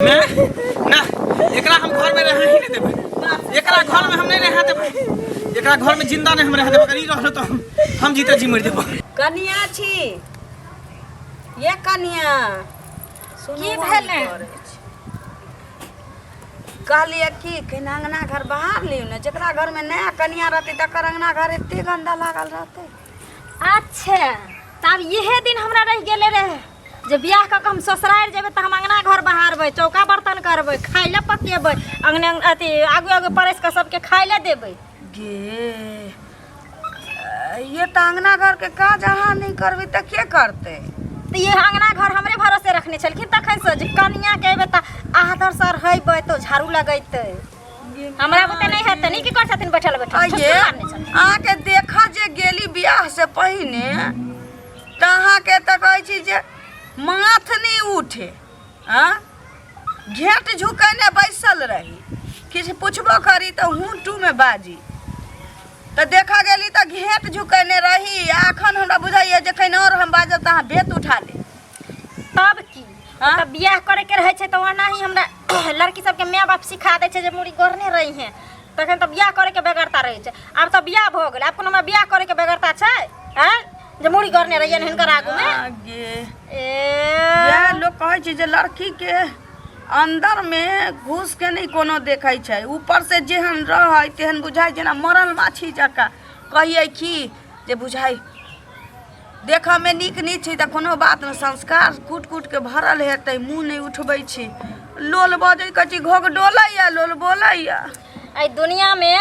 ना, एकरा हम घर में रहे ही नहीं देबै। एकरा घर में हम नहीं रहे देबै। एकरा घर में जिंदा नहीं हम रहे देबै। अगर ई रहलो तो हम जीते जी मर देबै। कनिया छी ये कनिया। की भेलै? कहलिए कि कनि अंगना घर बाहर लियौ ने, जकरा घर में नया कनिया रहतै तकर अंगना घर एते गंदा लागल रहतै। अच्छा, तब इहे दिन हमरा रहि गेलै रहे जे बियाह कऽ के हम ससुरारि जेबै तऽ हम अङ्गना घर बहारबै, चौका बर्तन करबै, खाइ लए पकेबै, अङ्गने अथी आगू आगू परसि कऽ सबके खाइ लए देबै। गे ये तऽ अङ्गना घरके काज अहाँ नहि करबै तऽ के करतै? तऽ ये अङ्गना घर हमरे भरोसे रखने छलखिन तखनसँ जे कनियाके अयबै तऽ आदर सर हेबै तऽ झाड़ू लगेतै। हमरा बुते नहि हेतै। नहि की करै छथिन बैठल बैठल? आइये छुछुर मारने छथिन। अहाँके देखऽ जे गेली बियाह से पहिने तऽ अहाँके तऽ कहै छी जे माथ नहि उठे आँ, घेँट झुकेने बैसल रही, किछु पुछबो करी तऽ हूँ टूमे बाजी। तऽ देखऽ गेली तऽ घेँट झुकेने रही आ एखन हमरा बुझाइए जे कनि आओर हम बाजब तऽ अहाँ बेत उठा लेब। तब की? हाँ? तब बियाह करे के रहे छै तऽ ओना ही हमरा लड़की सबके माय बाप सिखा दै छै जे मुड़ी गोरने रही हैं, तखन तऽ बियाह करे के बेगरता रहै छै। आब तऽ बियाह भऽ गेल, आब कोनो हमरा बियाह करे के बेगरता छै? आँय, जे मुड़ी गड़ने रहियै हिनकर आगू में। आगे ए ये लोग कहै छै जे लड़की के अंदर में घुस के नहि कोनो देखै छै, ऊपर से जेहन रहै तेहन बुझाइ जेना मरल माछी जकाँ। कहियै की जे बुझाइ देखऽमे नीक नहि छै तऽ कोनो बात नहि, संस्कार कूट कूटके भरल हेतै। मुँह नहि उठबै छी, लोल बजै कहै छी घोघ डोलैया लोल बोलैया। एहि दुनियामे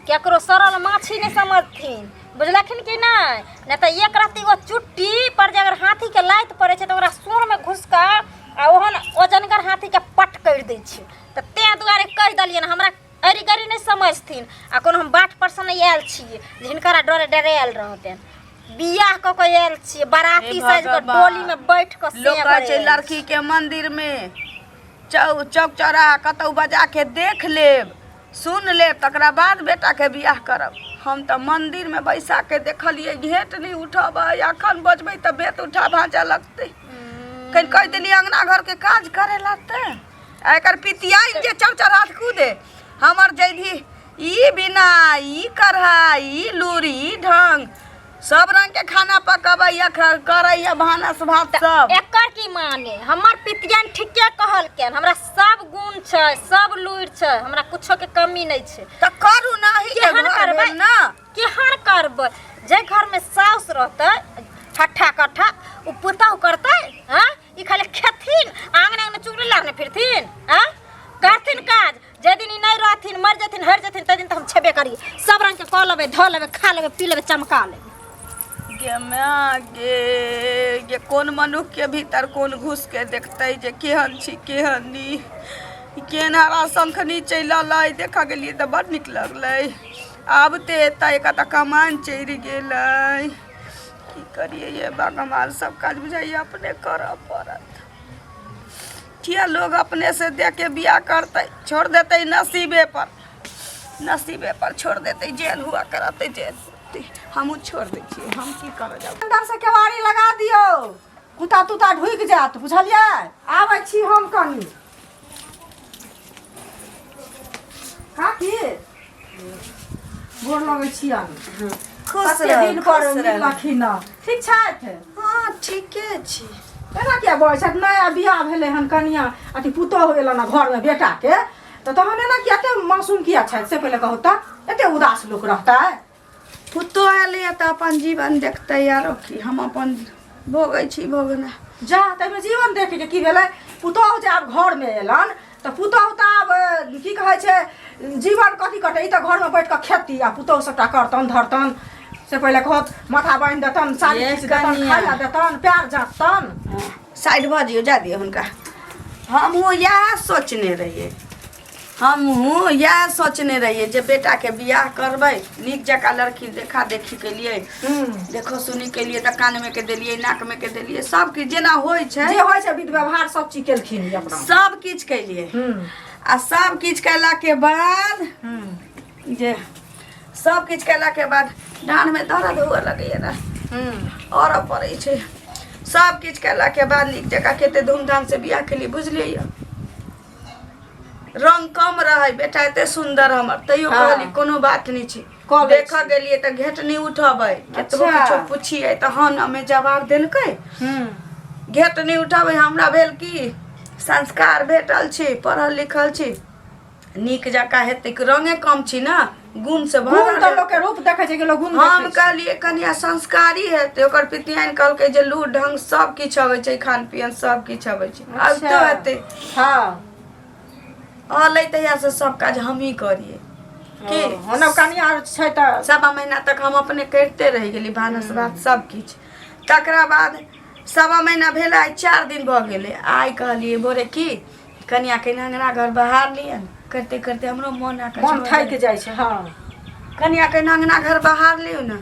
केकरो सड़ल माछी नहि समझथिन, बुझलखिन कि नहि? नहि तऽ एक रत्ती एगो चुट्टी पर जे अगर हाथीके लात पड़ै छै तऽ ओकरा सूँढ़मे घुसि कऽ आ ओहन ओजनगर हाथीके पट करि दै छै। तऽ ताहि दुआरे कहि देलियनि, हमरा अरि गरि नहि समझथिन। आ कोनो हम बाट परसँ नहि आयल छियै जे हिनकरा डरे डरायल रहतनि। बियाह कऽ कऽ आयल छियै, बाराती साजि कऽ डोलीमे बैठ कऽ। लोक कहै छै लड़कीके मन्दिरमे चौक चौराहा कतहु बजाके देख लेब, सुन लेब, तकरा बाद बेटाके बियाह करब। हम तऽ मन्दिरमे बैसाके देखलियै, घेँट नहि उठबै। एखन बजबै तऽ बेत उठा भाँजऽ लगतै। कनि कहि देलियै अङ्गना घरके काज करे लगतै आ एकर पितियाइन जे चरचराहट कूदे हमर जैधी ई बिना ई कढ़ाइ ई लूरि ई ढंग सब रंग के खाना पकबैया करैया भानस भात सब। एकर की माने? हमर पितियन ठीके कहलकैन, हमरा सब गुण छै, सब लूरि छै, हमरा कुछो के कमी नहि छै। तऽ करू ना ही के केहन घर करबै? भेल ना। केहन करबै? जे घर में साउस रहतै ठट्ठा कट्ठा, ओ पुतहु करतै? हाँ, ई खाली खेथिन, आंगन आंगन चुगली लारने फिरथिन। हाँ, करथिन काज? जे दिन ई नहि रहथिन, मर जेथिन, हरि जेथिन, ताहि दिन तऽ हम छेबे करियै, सब रंग के कऽ लेबै, धऽ लेबै, खा लेबै, पी लेबै, चमका लेबै। गे माय गे, गे कोन मनुख के भीतर कोन घुस के देखतै जे केहन छी केहन नी, केहन हरा शंखनी चलि अलै। देखऽ गेलियै तऽ बड़ नीक लगलै। आब ते एतऽ एक तऽ कमान चढ़ि गेलै। की करियै ये भगवान, सब काज बुझाइए अपने करऽ पड़त। किया लोग अपने से दे के बियाह करतै? छोड़ देतै नसीबे पर, नसीबे पर छोड़ देतै। जेल हुआ करतै जेल, हमहूँ छोड़ दै छियै, हम की करऽ जाउ। अंदर से केवाड़ी लगा दियौ, कुत्ता तुत्ता ढुकि जायत, बुझलियै? आबै छी हम कनी। काकी, गोर लगै छियनि। खुश कते रहू, दिन पर खुश रहू। मिललखिन हँ। ठीक छथि? हँ, ठीके छी। एना किया बजै छथि? नया बियाह भेलै हन, कनिया अथी पुतोहु एलनि हँ घरमे बेटाके, तऽ तहन एना किया एते मासूम किया छथि से पहिले कहू तऽ? एते उदास लोक रहतै? पुतोह एलैए तऽ अपन जीवन देखतै, आरो की? हम अपन भोगै छी भोगना। जा, ताहिमे जीवन देखैके की भेलै? पुतोहु जे आब घरमे एलनि तऽ पुतोहु तऽ आब की कहै छै, जीवन कथी करतै? ई तऽ घरमे बैठ कऽ खेती आ पुतोहु सबटा करतनि धरतनि से पहिले कहत, माथा बान्हि देतनि, साड़ी ये खींच देतनि, कनिया। खाय लए देतनि, प्यार जाँतनि। साइड भऽ जइयौ, जा दियौ हुनका। हमहूँ इएह सोचने रहियै, हमहूँ इएह सोचने रहियै जे बेटाके बियाह करबै, नीक जकाँ लड़की देखा देखी केलियै, देखो सुनी केलियै, तऽ कानमे के देलियै, नाकमे के देलियै, सब किछु जेना होइ छै, जे होइ छै विध व्यवहार सब चीज केलखिन ई अपना। सब किछु केलियै। आ सब किछु केलाके बाद जे सब किछु केलाके बाद डाँढ़मे दर्द हुअ लगैए ने, अरऽ पड़ै छै। सब किछु केलाके बाद नीक जकाँ कते धूमधामसँ बियाह केलियै, बुझलियै? रंग कम रहै बेटा एते सुंदर हमर तैयो हाँ। कहली कोनो बात नहीं छै कऽ लै देखऽ गेलियै तऽ घेट नहि उठबै केतबो अच्छा। किछो पुछियै तऽ हँ ना मे जवाब देलकै हूँ घेट नहि उठबै हमरा भेल की संस्कार भेटल छी पढ़ल लिखल छी नीक जकाँ हेतै कि रंगे कम छी ने गुण से गुण भरल तऽ लोक के रूप देखै छै कि लोक गुण हम देखै छै। कहलियै कनिया संस्कारी हेतै ओकर पितियाइन कहलकै जे लू ढंग सब किछु अबै छै खान पियन सब किछु अबै छै अबितो अच्छा। हेतै हँ अलै तहिया से सब काज हमही करियै की ओना कनिया आर छै तऽ सवा महीना तक हम अपने करिते रहि गेली भानस भात सब किछु तकरा बाद सवा महीना भेल आइ 4 दिन भऽ गेलै आइ कहलियै भोरे की कनिया के अंगना घर बहार लियन करते करते हमरो मन आकच मन भऽ थाकि गेलै। जाइ छै हँ कनिया के अंगना घर बहार लियौ ने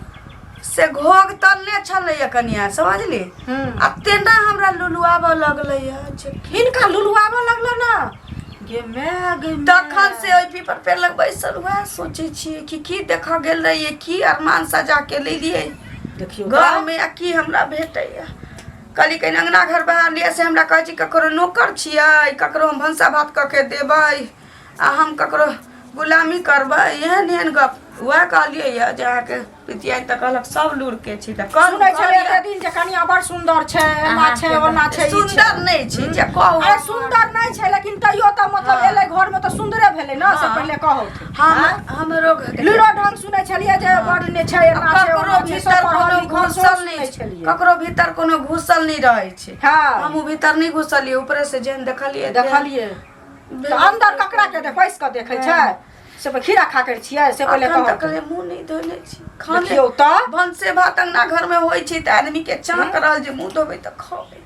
से घोघ तलने छलैया कनिया समझली हूँ। आ तेना हमरा लुलुआबऽ लगलैया जे हिनका लुलुआबऽ लगलो ने गे my गे my. तखन से ओहि पीपर पेड़ लग बैसल वएह सोचै छियै कि की देखऽ गेल रहियै की अरमान सजा के लेलियै देखियौ घर में आ की हमरा भेटैया कहली कनि अङ्गना घर बहार लिअ से हमरा कहै छी ककरो नौकर छियै ककरो हम भनसा भात कऽ के देबै आ हम ककरो गुलामी करबै एहन एहन गप वएह कहलियै यऽ जे अहाँके पितियाइन तऽ कहलक सब लूरके छी तऽ कहू सुनै छलियै कहलियै, एते दिन जे कनिया बड़ सुन्दर छै एना छै ओना छै ई छै। सुन्दर नहि छी जे कहू अरे सुन्दर नहि छै लेकिन तैयो तऽ मतलब एलै घर में तऽ सुन्दरे भेलै ने से पहिले कहू हम हमरो लूरो ढंग सुनै छलियै जे बड़ ने छै एना छै ककरो ओना छै भीतर सब पढ़ल कोनो लिखल घुसल सब नहि सुनै छै छलियै ककरो भीतर कोनो घुसल नहि रहै छै हँ हमहूँ भीतर नहि घुसलियै ऊपरे से जेहन देखलियै तेहन देखलियै तऽ अंदर ककरा के देख बैस कऽ देखै छै से पर खीरा खा कर छियै से पहिले अखन कहू तक ले मुँह नहि धोने छी खाने देखियौ तऽ भनसे भात अंगना घर में होइ छै तऽ आदमी के चाक रहल जे मुँह धोबै तऽ खबै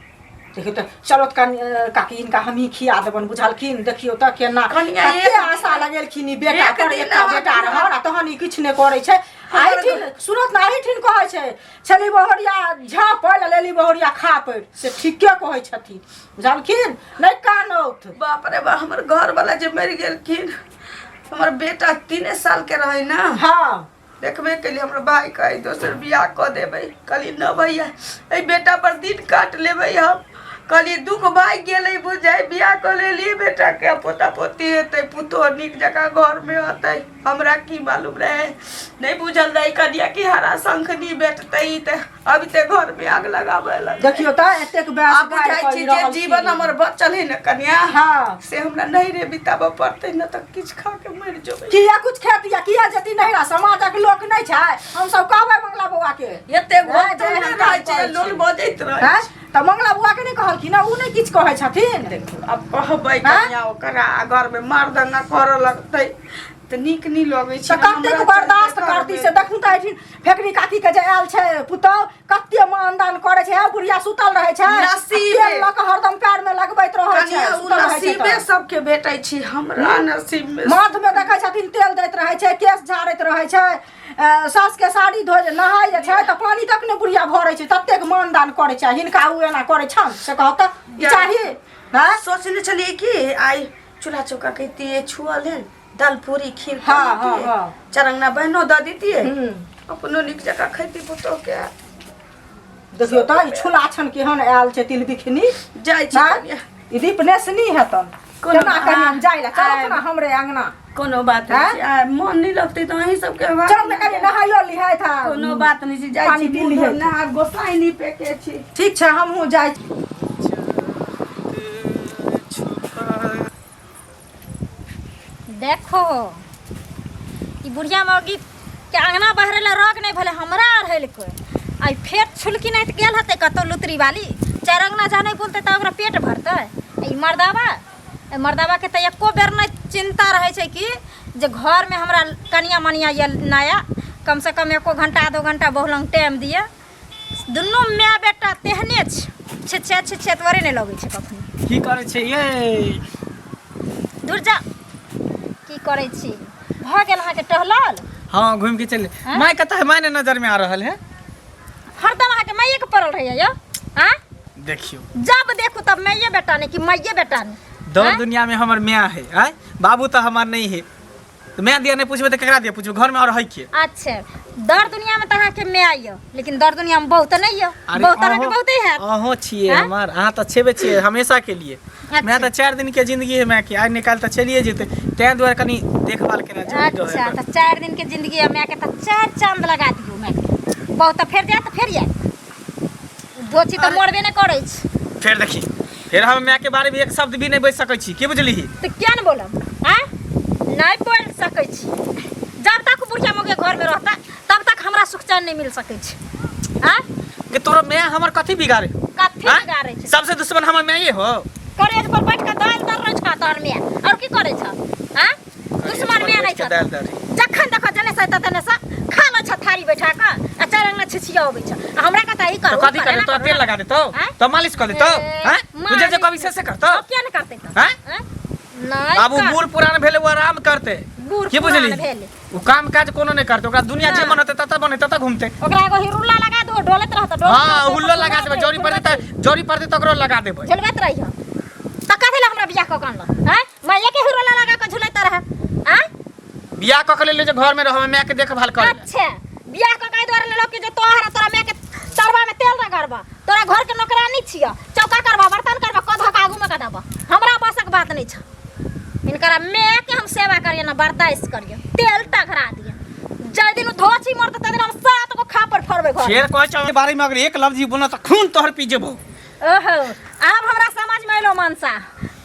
देखियौ तऽ चलो तऽ कनि काकी हिनका हमही खिया देबनि बुझलखिन देखियौ तऽ केना कनिया कते एक आशा लगेलखिन ई बेटा एक पर दिन एकटा बेटा अहाँके रहल आ तहन ई किछु नहि करै छै एहिठिन सुनत ने एहिठिन कहै छै छली बहुरिया झाँपल आ लेली बहुरिया खा पड़ से ठीके कहै छथिन बुझलखिन नहि कानौथ बाप रे बा हमर घर वाला जे मरि गेलखिन हमर बेटा 3 साल के रहे ना हँ देखबे केलियै हमर भाय कहै दोसर बियाह कऽ देबै कहलियै न भैया एहि बेटा पर दिन काट लेबै हम कहलियै दुख भागि गेलै बुझाइ बियाह कऽ लेलियै बेटाके पोता पोती हेतै पुतोह नीक जकाँ घरमे होतै हमरा की मालूम रहै नहि बुझल रहै कनिया कि हरा शंखनी भेटतै ई तऽ अबिते घरमे आग लगाबऽ लगतै देखियौ तऽ एतेक बयास आब बुझाइ गाड़ि छी कऽ जे रहल जीवन छी। हमर बचल है ने कनिया हँ से हमरा नहीं रे बिताबऽ पड़तै ने तऽ किछु खा के मरि जेबै किया कुछ खेत या किया जती नहिरा समाजक लोक नहि छै हम सब कहबै मंगला बौआ के एते नहि, घोर जे नहि हम रहै काम छै करै लोल छी। बजैत रहै हैं तऽ मंगला बौआ के नहि कहलखिन ओ नहि किछु कहै छथिन देखू आब कहबै हैं? कनिया ओकरा घरमे मर्दंगा करऽ लगतै तऽ नीक नहि लगै छै तऽ कतेक बर्दाश्त करती से देखू तऽ एहिठिन फेकरी काकी के जे आयल छै पुतहु कते मानदान करै छै हे बुढ़िया सुतल रहै छै आ नसीबे। तेल लऽ कऽ हरदम पैर में लगबैत रहै छै कनिया ओ सुतल रहै छै नसीबे तऽ। सबके भेटै छै हमरा नसीब मे माथ में देखै छथिन तेल दैत रहै छै केश झाड़ैत रहै छै सास के साड़ी धोइ नहाय जे छै तऽ पानि तक नहि बुढ़िया भरै छै ततेक मानदान करै छै हिनका ओ एना करै छनि से कहू तऽ ई चाही हँ सोचने छलियै कि आइ चूल्हा चौका कहितियै छुअल हन दाल पूरी खीर हाँ, खा हाँ, लेतियै। हाँ। चरंगना बहनो दऽ दितियै हम्म। अपनो नीक जकाँ खैती पुतोह के देखियौ तऽ ई छुला छन केहन आयल छै तिल बिखनी जाइ छी हाँ? कनिया। ई दीपनेसनी हेतन कोनो केना कही हम जाइ लए चलत आयब। ने हमरे अंगना कोनो बात हाँ? नहि छै। आ, मन नहि लगतै तऽ अहीं सबके आवाज चल ने कनि नहाइयो लिहैत हा कोनो बात नहि छै जाइ पानि छी पी मुँह लिहैत। धोब, नहा गोसाई नहीं पेके छी ठीक छै हमहूँ जाइ छी देखो ई बुढ़िया मौगी के अंगना बहरे ला रोग नहीं भले हमरा अरहलकै आई फेर छुलकी नहीं गेल हते कतौ लुतरी वाली चारि अंगना जाने बोलते तऽ ओकरा पेट भरतै ई मर्दाबा ई मर्दाबा के तऽ एको बेर नहीं चिंता रहै छै कि जे घर में हमरा कनिया मनिया ये नया कम से कम एको घंटा आधो घंटा बहुलंग टाइम दिए दुनू माय बेटा तेहने छै छे छे छे तोरे नहि लगै छै कखनो की करै छै ये दूर जा की करै छी भऽ गेल अहाँके टहलल हाँ घूम के चल हाँ? माय कतऽ है माय ने नजर में आ रहल है हरदम अहाँके माइए के पड़ल रहैया यौ आँ देखियो जब देखू तब माइए बेटा ने कि माइए बेटा ने दौड़ आँय? दुनिया में हमर माय है आय बाबू तो हमार नहीं है तो मैं दिया नहीं पूछबे तो केकरा दिया पूछबे घर में और है के अच्छा दर दुनिया में तऽ अहाँके माय यऽ लेकिन दर दुनिया में बहुत नहि यऽ अरे बहुत अहाँके अहों- बहुते हैत अहों छियै आँय? हमार अहाँ तऽ छेबे छियै हमेशा के लिए मैं तऽ 4 दिन के जिंदगी है माय के, आइ निकाल तऽ चलिए जेतै, ताहि दुआरे कनी देखभाल केनाइ जरूरी रहै। अच्छा, तऽ 4 दिन के जिंदगी है माय के, तऽ 4 चांद लगा दियौ माय के। बहुत तऽ फेर जायत, फेर जायत। दोची तऽ मरबे नहि करै छै। फेर देखी, फेर हम माय के बारे में एक शब्द भी नहीं बज सकै छी, की बुझलिही? तऽ किया ने बोलब? आँय, नहि बोल सकै छी। जब तक बुढ़िया मौगी घर में रहता तब तक हमरा सुख चैन नहीं मिल सकै छै। आँय, कि तोरा माय हमर कथी बिगाड़े? कथी आँय? बिगाड़े छै? सबसे दुश्मन हमर माये हो। करेज पर बैठ के दालि दर्रै छ तोहर माय, और की करै छ? आँय, दुश्मन माय नहि छ। दालि दर्री। जखन देखो जने से तने से खा लै छ थारी बैठा के, आ चारि अंगना छिछिया अबै छ। आ हमरा कता ई तो करू, कथी करे? एना तो करू, तेल लगा देतौ, आँय? तो मालिश कर देतौ? ए, आँय, तू जे जे कभी से करतौ? अब किया ने करतै तऽ? आँय? आँय? नहि आब ओ कर। बूढ़ पुरान भेलै, ओ आराम करतै। बूढ़ की बुझली? पुरान भेलै। ओ काम काज कोनो नहि करतै, ओकरा दुनिया जे ना। मन होतै ततऽ बन ततऽ घूमतै। ओकरा एगो हिरुल्ला लगा दो, डोलैत रहत, डोलैत हाँ, रहत, हुल्लो लगा देबै, जरी पड़तै तऽ जरी पड़तै तऽ ओकरो लगा देबै। झुलबैत रहिह। तऽ कथी लए हमरा बियाह कऽ के अनलह? आँय, माइये के हिरुल्ला लगा कऽ झुलैत रहै? आँय? बियाह कऽ के लेले जे घर में रहबै, माय के देखभाल करे। अच्छा, बियाह कऽ के एहि दुआरे लेलक कि जे तोहर तोरा माय के तरवा में तेल रगड़बा, तोरा घर के नौकरानी छियह, चौका करबा, बर्तन करबा, कऽ धऽ कऽ आगू में कऽ देबा। हमरा बसक बात नहि छ। हिनकर माय के हम सेवा करिए ना बर्दाश्त करिए, तेल टघरा दिए। जाहि दिन धोची मरतै ताहि दिन हम 7 गो खापर फोड़बै घर। फेर कहै छौ बारे में अगर एक लफ्ज बोलना तऽ खून तोहर पी जेबौ। ओहो, आब हमरा समझ में एलो मनसा,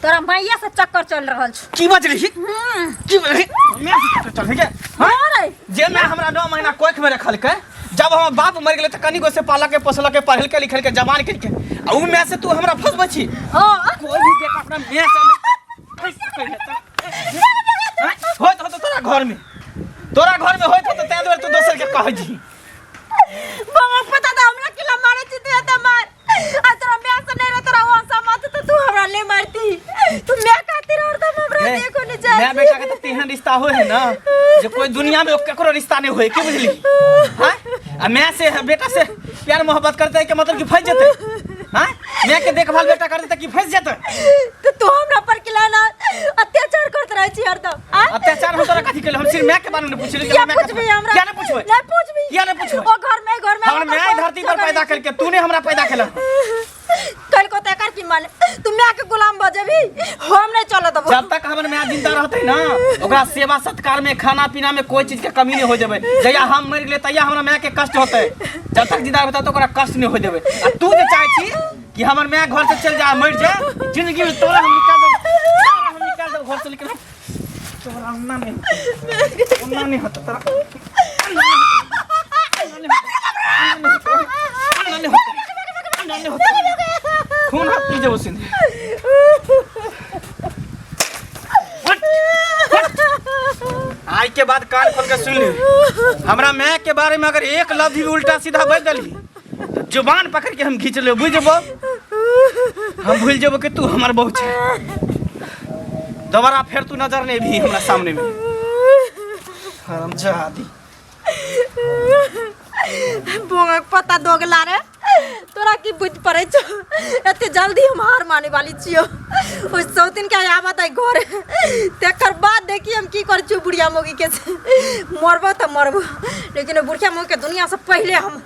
तोरा माइये से चक्कर चल रहल छौ। की बजलही? की बजलही? माय से चक्कर चल के? हाँ? रे। जे माय हमरा 9 महीना कोख में रखलकै, जब हमर बाप मरि गेलै तऽ कनिगो से पालके पोसलके, पढ़ेलकै लिखेलकै, जवान केलकै, आ उ माय से तू हमरा फंसबै छी? हाँ। कोई भी बेटा अपना माय से नहीं फंस सकै है। हाँ? होइत होतौ तोरा घर में, तोरा घर में होइत होतौ, ताहि दुआरे तू दोसर के कहै छी। बाबा पता त हमरा किला मारे छी तू एते मार। आ तोरा माय से नहीं रहे तोरा वहाँ समात तो तू हमरा ले मारती। तू माय खातिर हरदम हमरा देखो नहीं चाहती। माय बेटा के तो तेहन रिश्ता होय है ना जे कोई दुनिया में केकरो रिश्ता नहीं होय, की बुझली? हां, आ माय से बेटा से प्यार मोहब्बत करते है के मतलब कि फंस जेते? हां, माय के देखभाल बेटा करते कि फंस जेते? तो तू हमरा पर किला ना अत्याचार करत रहे छी हरदम। आ? अत्याचार हम तोरा कथी केलौ? हम सिर्फ माय के बारे में पूछली। किया पूछबी हमरा? किया नहीं पूछबै? नहीं पूछबी। किया नहीं पूछबै? ओ घर में, घर में हमर माय धरती पर पैदा करके तूने हमरा पैदा केला। कल को तकर की माने तू माय के गुलाम भ जेबी, हम नहीं चल देबो। जब तक हमर माय जिंदा रहते ना ओकरा सेवा सत्कार में खाना पीना में कोई चीज के कमी नहीं हो जेबे। जहिया हम मर गेले तहिया हमरा माय के कष्ट होते, जब तक जिंदा रहते तो ओकरा कष्ट नहीं हो जेबे। आ तू जे चाहे छी कि हमर माय घर से चल जा मर जा, जिंदगी में तोरा हम निकाल देब, तोरा हम निकाल देब घर से, लेकिन तोरा अन्ना नहीं, अन्ना नहीं होता तोरा, अन्ना नहीं होता, अन्ना नहीं होता, खून हाथ पी जेबो सिंधे। आई के बाद कान खोल के सुन ले, हमरा माय के बारे में अगर एक लफ्ज भी उल्टा सीधा बज दली तो जुबान पकड़ के हम घींच ले, बुझ जेबो? हम भूल जेबो कि तू हमर बहू छे। दोबारा फेर तू नजर नहीं भी हमरा सामने में, हरामजादी। बोंगक पता दोगला रे, तोरा की बुझ पड़ै छौ? एते जल्दी हम हार माने वाली छियौ? ओहि सौतिन के आबत है घर, तकर बाद देखी हम की करै छियौ बुढ़िया मौगी के। मरबो तऽ मरबो, लेकिन ओ बुढ़िया मौगी के दुनिया से पहिले हम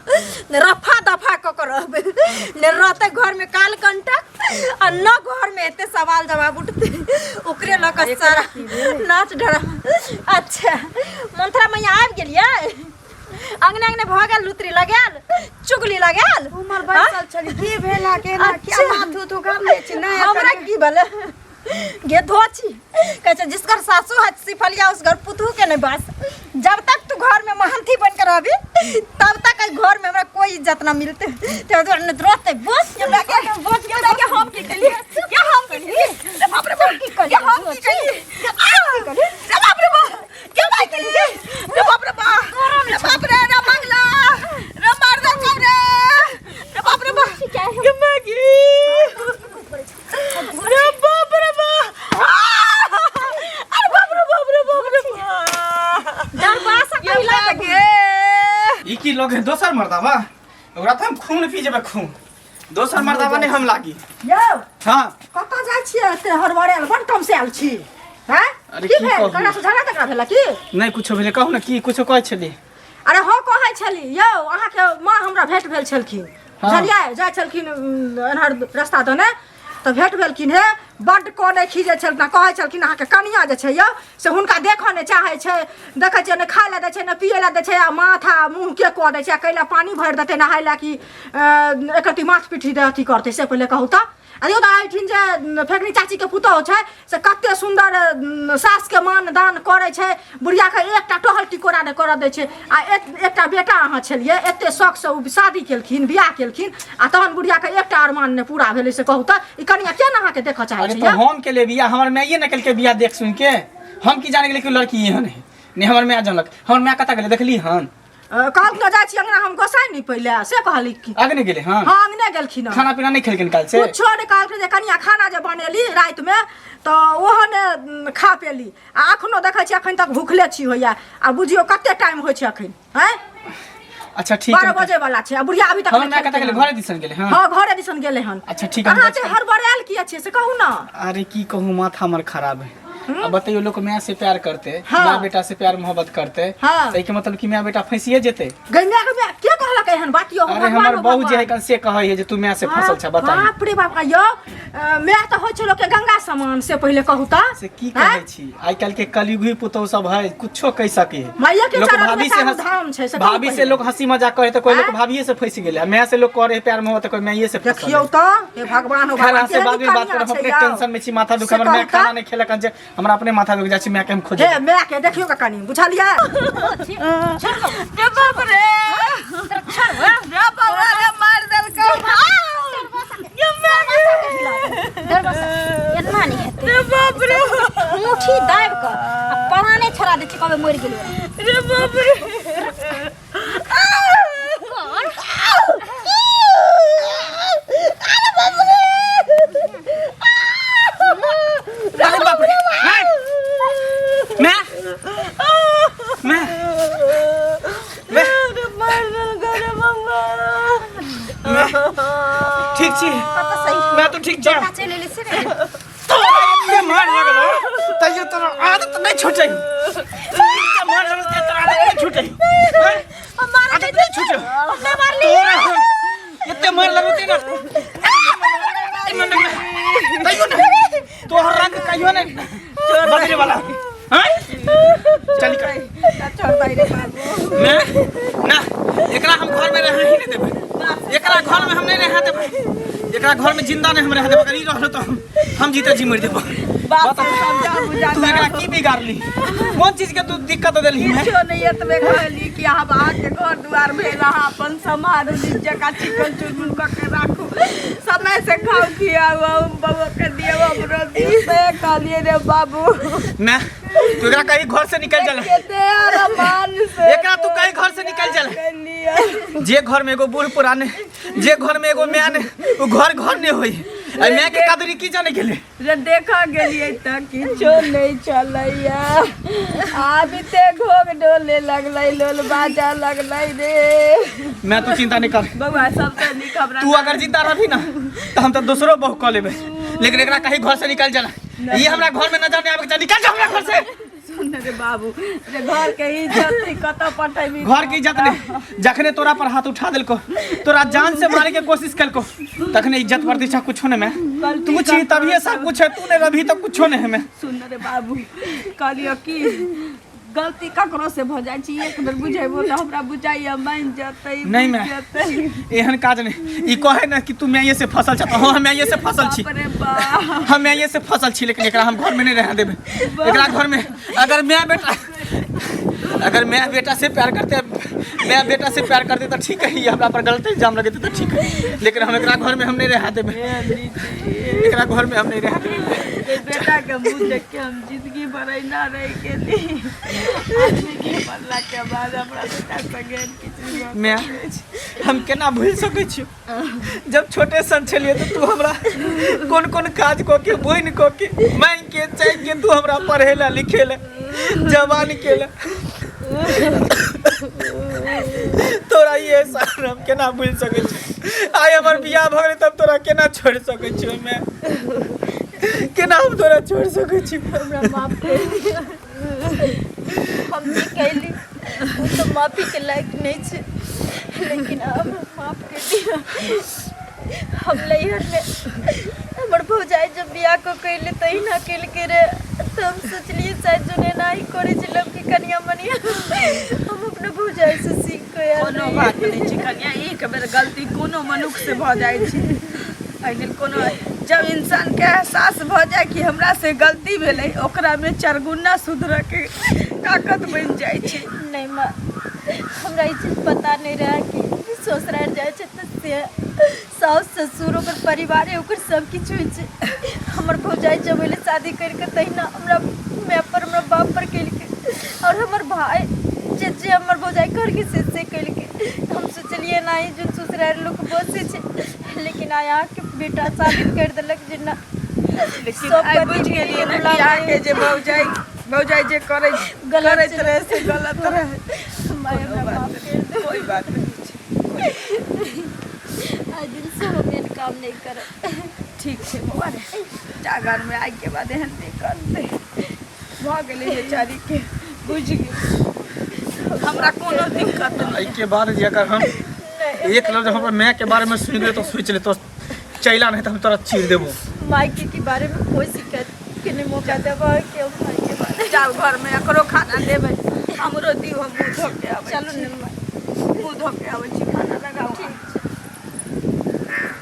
रफा दफा कऽ के रहबै। ने रहतै घर में काल कंटक आ न घर में एते सवाल जवाब उठतै, ओकरे लऽ कऽ सारा नाच ड्रामा। अच्छा मंथरा मैया आबि गेलियै? अंगने अंगने भऽ गेल लुतरी लगायल, चुगली लगायल। उमर बैसल छली, की भेला केना की अच्छा। माथू तू कर ले छी नहीं हमरा की भेलै गे धोची? कहै छै जिसकर सासू है सिफलिया उस घर पुतहू के नहीं बास। जब तक तू घर में महंथी बन के रहबी तब तक एहि घर में हमरा कोई इज्जत ना मिलते। ते दुआरे नहि रहते बस हमरा के बस हमरा के हम की केलिए? के हम की केलिए? रे बाप रे बाप, की केलिए? के हम की केलिए? रे बाप रे बाप, के भाई केलिए? रे बाप रे बाप, रे बाप रे, रे मंगला रे मार दे सब रे, रे बाप रे बाप, के मैगी, रे बाप रे बाप, अरे बाप रे बाप रे बाप रे बाप। दरबासा के कहिला मैगी। ई की लोग है दोसर मर्दावा? ओकरा तऽ हम खून पी जेबै, खून। दोसर मर्दावा नहीं हम लागी। यौ। हाँ। कतऽ जाइ छियै एते हड़बड़ायल? बड़ तमसायल छी हैं? अरे की की भेल? कहू? ककरा से झगड़ा तगड़ा भेल की? नहीं कुछो भेलै, कहू ने की कुछो कहै छली? अरे हो कहै छली यौ, अहाँके माँ हमरा भेंट भेल छलखिन। हाँ। बुझलियै, जाइ छलखिन एन्हर रस्ता दने तऽ भेट भेलखिन हे बड्ड कनै खीजै छलखिन हँ, कहै छलखिन अहाँके कनिया जे छै यौ से हुनका देखऽ नहि चाहै छै देखै छियै नहि खाय लए दै छै नहि पियै लए दै छै आ माथा मुँहके कऽ दै छै आ कैला पानि भरि देतै नहाय लए कि एकरती माथ पीठी दे अथी करतै से पहिले कहू तऽ आ यौ तऽ एहिठिन जे फेकनी चाचीके पुतोहु छै से कते सुन्दर सासके मान दान करै छै बुढ़ियाके एकटा टहल टिकोरा नहि करऽ दै छै आ एकटा बेटा अहाँ छलियै एते शौकसँ ओ शादी केलखिन बियाह केलखिन आ तहन बुढ़ियाके एकटा अरमान नहि पूरा भेलै से कहू तऽ ई कनिया किया ने अहाँके देखऽ चाहै अरे छै तो हम के ले बियाह हमर माइए ने केलकै बियाह देख सुन के हम की जाने गेलै कि लड़की एहन है नहि हमर माय जानलक हमर माय कतऽ गेलै देखली हन कहलखिन जाइ छी अंगना हम गोसाइ नहि पहिले से कहली कि अगने गेलै हन हँ अंगने गेलखिन हन। खाना पीना नहि खेलखिन काल्हि से कुछो नहि कहलखिन जे कनिया खाना जे बनेली रातिमे तऽ ओहो ने खा पेली आ अखनो देखै छी अखन तक भूखले छी होइया आ बुझियौ कते टाइम होइ छै अखन हैं अच्छा ठीक है 12 बजे वाला छै आ बुढ़िया अभी तक हमर नहि माय कतऽ खेलकै गेलै हन। घरे दिसन गेलै हँ हँ घरे दिसन गेलै हन अच्छा, ठीक है, हम अहाँ जाइ जे छी। हड़बड़ायल किया छियै से कहू ने अरे की कहूँ माथा हमर खराब है अब बताइयो लोग माय से प्यार करते हाँ। माँ बेटा से प्यार मोहब्बत करते हाँ। तो के मतलब कि माय बेटा फंसिए जेते गै माय के माय के कहलक एहन बात यौ अरे भगवान हमर हो बहू जे भगवान। है कन से कहै है जे तू माय से फसल छ बताई बाप रे बाप यौ माय तऽ होइ छै लोक के गंगा समान से पहिले कहू तऽ से की कहै छी आइ काल्हि के कलयुगी पुतहु सब है कुछो कहि सकै है माइये के लोक चरण में भाभी से चारू हंस- धाम छै, से कहू भाभी से पहिले। लोग हंसी मजाक करे तो कोई लोग आँय? भाभीए से फंसि गेलै आ माय से लोग करे प्यार मोहब्बत तो कोई माइये से फंसल देखियौ है। तऽ हे भगवान हो खैर भगवान अहाँ से केहन बाद में बात कनिया करब हम छै अपने यौ। टेंशन में छी माथा दुख से हमर माय कहू खाना तऽ? नहीं खेलक हन जे हमरा अपने माथा दुख जाइ छै माय के हम खोजे हे माय के देखियौ के कनि बुझलियै रे बाप रे रे बाबा रे मार देलकै ये माय एना नहि हेतै रे बाप रे मुट्ठी दाबि कऽ आ पराने छोड़ा दै छी कहबै मरि गेलै रे बाप रे अरे बाप रे हैं? मैं मैं मैं रे मार देलकै रे बाबा मैं ठीक छी कतऽ सही मैं तो ठीक छी बेटा चलि एलै से ने तोरा एते मार लगलो तैयो तोरा आदत नहीं छूटे एते मार लगलो तैयो तोरा आदत नहीं छूटे हैं? आदत नहीं छूटे तोरा हम एते मार लगलो तैयो ना तैयो ना तोहर रंग कहियो नहीं बदले वाला हैं? चल निकल छोड़ दे रे बाबू मैं ना एकरा हम घर में रह ही नहीं देबै एकरा घर में हम नहीं रह देबै एकरा घर में जिंदा नहीं हम रह देबै अगर ई रहलो तो हम जीते जी मर देबै बाप से समझा बुझा तू एकरा की बिगाड़ली कोन चीज के तू दिक्कत देलही है किछो नहीं एतबे कहली कि आब अहाँके घर दुआर भेल अहाँ अपन समाज नीक जकाँ चिकन चुनमुन कऽ के राखू समय से खाउ खियाउ बउआ के दियौ हमरो दियौ से कहलियै रे बाबू मैं तू एकरा कहीं घर से निकल चल केते अरमान से एकरा तू कहीं घर से निकल चल कहलियै जे घर में एगो बूढ़ पुराने जे घर में एगो माय ने वो घर घर नहीं होई आ माय के कदरी की जाने गेले रे देखऽ गेलियै तऽ किछो नहि चलैया आबिते घोघ डोले लगलै लोल बाजऽ लगलै रे मैं तू चिंता नहीं कर बउआ सबसँ नीक हमरा तू अगर जिंदा रहबी ना तो हम तो दोसरो बहू कऽ लेबै लेकिन एकरा कहीं घर से निकल चला ये हमरा घर में नजर नहीं आवे के चाही निकल जा हमरा घर से सुन रे बाबू रे घर के इज्जत है, कतऽ पठेबी घर के इज्जत नहीं जखने तोरा पर हाथ उठा देलको तोरा जान से मारे के कोशिश कलको तखने इज्जत प्रतिष्ठा कुछो नहीं मैं तू छी तभिए सब कुछ है तू नहीं रभी तो कुछो नहीं है मैं सुन रे बाबू कहलियो कि गलती ककरो से भऽ जाइ छै एक बेर बुझेबो तऽ हमरा बुझाइया मानि जेतै नहीं बुझि मैं जेतै एहन काज नहीं ई कहे ना कि तू माइये से फसल छ हाँ हम माइये से फसल छी बाप रे बाप हम माइये से फसल छी लेकिन एकरा हम घर में नहीं रह देबै एकरा घर में अगर माय बेटा अगर माय बेटा से प्यार करते माय बेटा से प्यार करते तो ठीक है ये हमरा पर गलत इल्जाम लगेते तो ठीक है लेकिन हम एकरा घर में हम नहीं रह देबै एकरा घर में हम नहीं रह देबै बेटा के मुँह देख के हम जिंदगी भर अहिना रहि गेली आदमी के मरला के बाद हमरा बेटा संगे किछु नहि मैं हम केना भूलि सकै छी जब छोटे सन छलियै तऽ तू हमरा कोन कोन काज कऽ के बोनि कऽ के मांगि के चाहि के तू हमरा पढ़े ला लिखे ला जवान के ला तोरा ई एहसान हम केना भूलि सकै छी आइ हमर बियाह भऽ गेलै तब तोरा केना छोड़ि सकै छी ओहिमे केना हम तोरा छोड़ि सकै छी हमरा माफ कर दिअ हम जे कैली ओ तऽ माफीके लायक नहि छै लेकिन अहाँ हमरा माफ कर दिअ हम नैहरमे हमर भौजाई जब बियाह कऽ के अयलै तहिना केलकै रे तऽ हम सोचलियै शायद जो एना ही करै छै लड़की कनिया मनिया हम अपना भौजाई से सीख कऽ आयल कोनो रहियै। बात नहि छै कनिया एक बेर गलती कोनो मनुख से भऽ जाइ छै एहि लेल कोनो जब इंसानके एहसास भऽ जाय कि हमरा से गलती भेलै ओकरामे चारिगुना सुधरऽके ताकत बनि जाइ छै नहि माँ हमरा ई चीज पता नहि रहै कि ससुरारि जाइ छै तऽ से साउस ससुर ओकर परिवारे ओकर सब किछु होइ छै हमर भौजाइ जब अयलै शादी करि कऽ तहिना हमरा माय पर हमरा बाप पर केलकै आओर हमर भाय जे जे हमर भौजाइ कहलकै से से केलकै तऽ हम सोचलियै एनाही जो ससुरारि लोक बसै छै लेकिन आइ अहाँके बेटा साबित करि देलक जे ना लेकिन सब आइ पति बुझि के गेलियै ने गुलाम कि अहाँके रहै जे भौजाइ भौजाइ जे करै गलत करैत छै। रहै से गलत रहै माय कोनो हमरा बात माफ नहि करि दे कोइ बात नहि छै आइ दिन से हम एहन काम नहि करब ठीक छै बौआ रे जा घरमे आइके बाद एहन नहि करतै भऽ गेलै बेचारीके बुझि गेल हमरा कोनो दिक्कत नहि एहिके बाद जे अगर हम एक लफ्ज हम अपन माय के बारे में सुनि गेलै तो सोचि ले तो चैला नहीं तो हम तोरा चीर देबो मायके के बारे में कोई शिकायत के नहीं मौका देबा के भाई के बारे जाउ घरमे एकरो खाना देबै हमरो दियौ हम मुँह धो के आबै चलू छी ने मुँह धो के आबै छी खाना लगाउ ठीक